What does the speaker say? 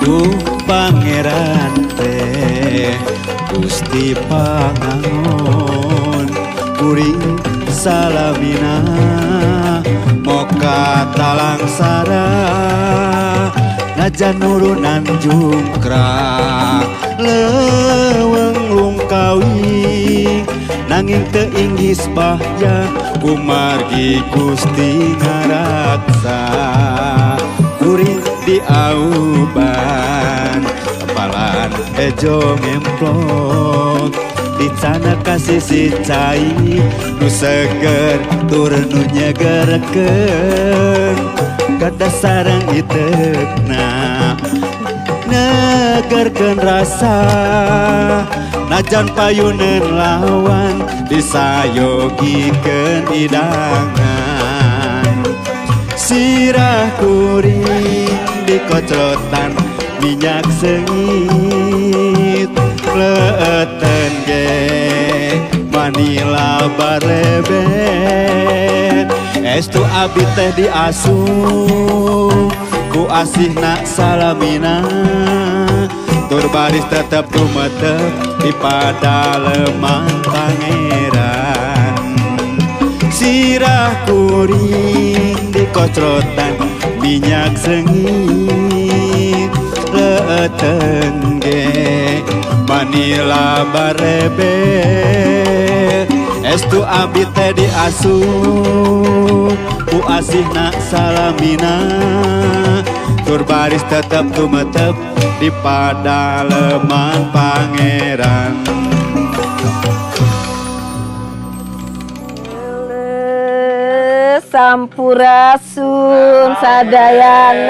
Duh Pangeran teh Gusti Pangangon, kuring salamina moka talangsara, najan nurunan jungkrak leuweung lungkawi, nanging teu inggis bahya kumargi Gusti ngaraksa. Kuring diauban tepalan ejo ngemplok, dicana kasih si cai nu seger tur nu nyegerkeun, kada sareng iteukna negerkeun rasa, najan payuneun lawan disayogikeun hidangan. Sirah kuring dikocrotan minyak seungit, leueuten ge manila barebet, estu abdi teh diasup ku asihna salamina, tur baris tetep tumetep di padaleman pangeran. Sirah kuring dikocrotan minyak seungit, leueuten ge manila barebet, estu abdi teh diasup ku asihna salamina, tur baris tetep tumetep di padaleman pangeran. Sampurasun sadayana.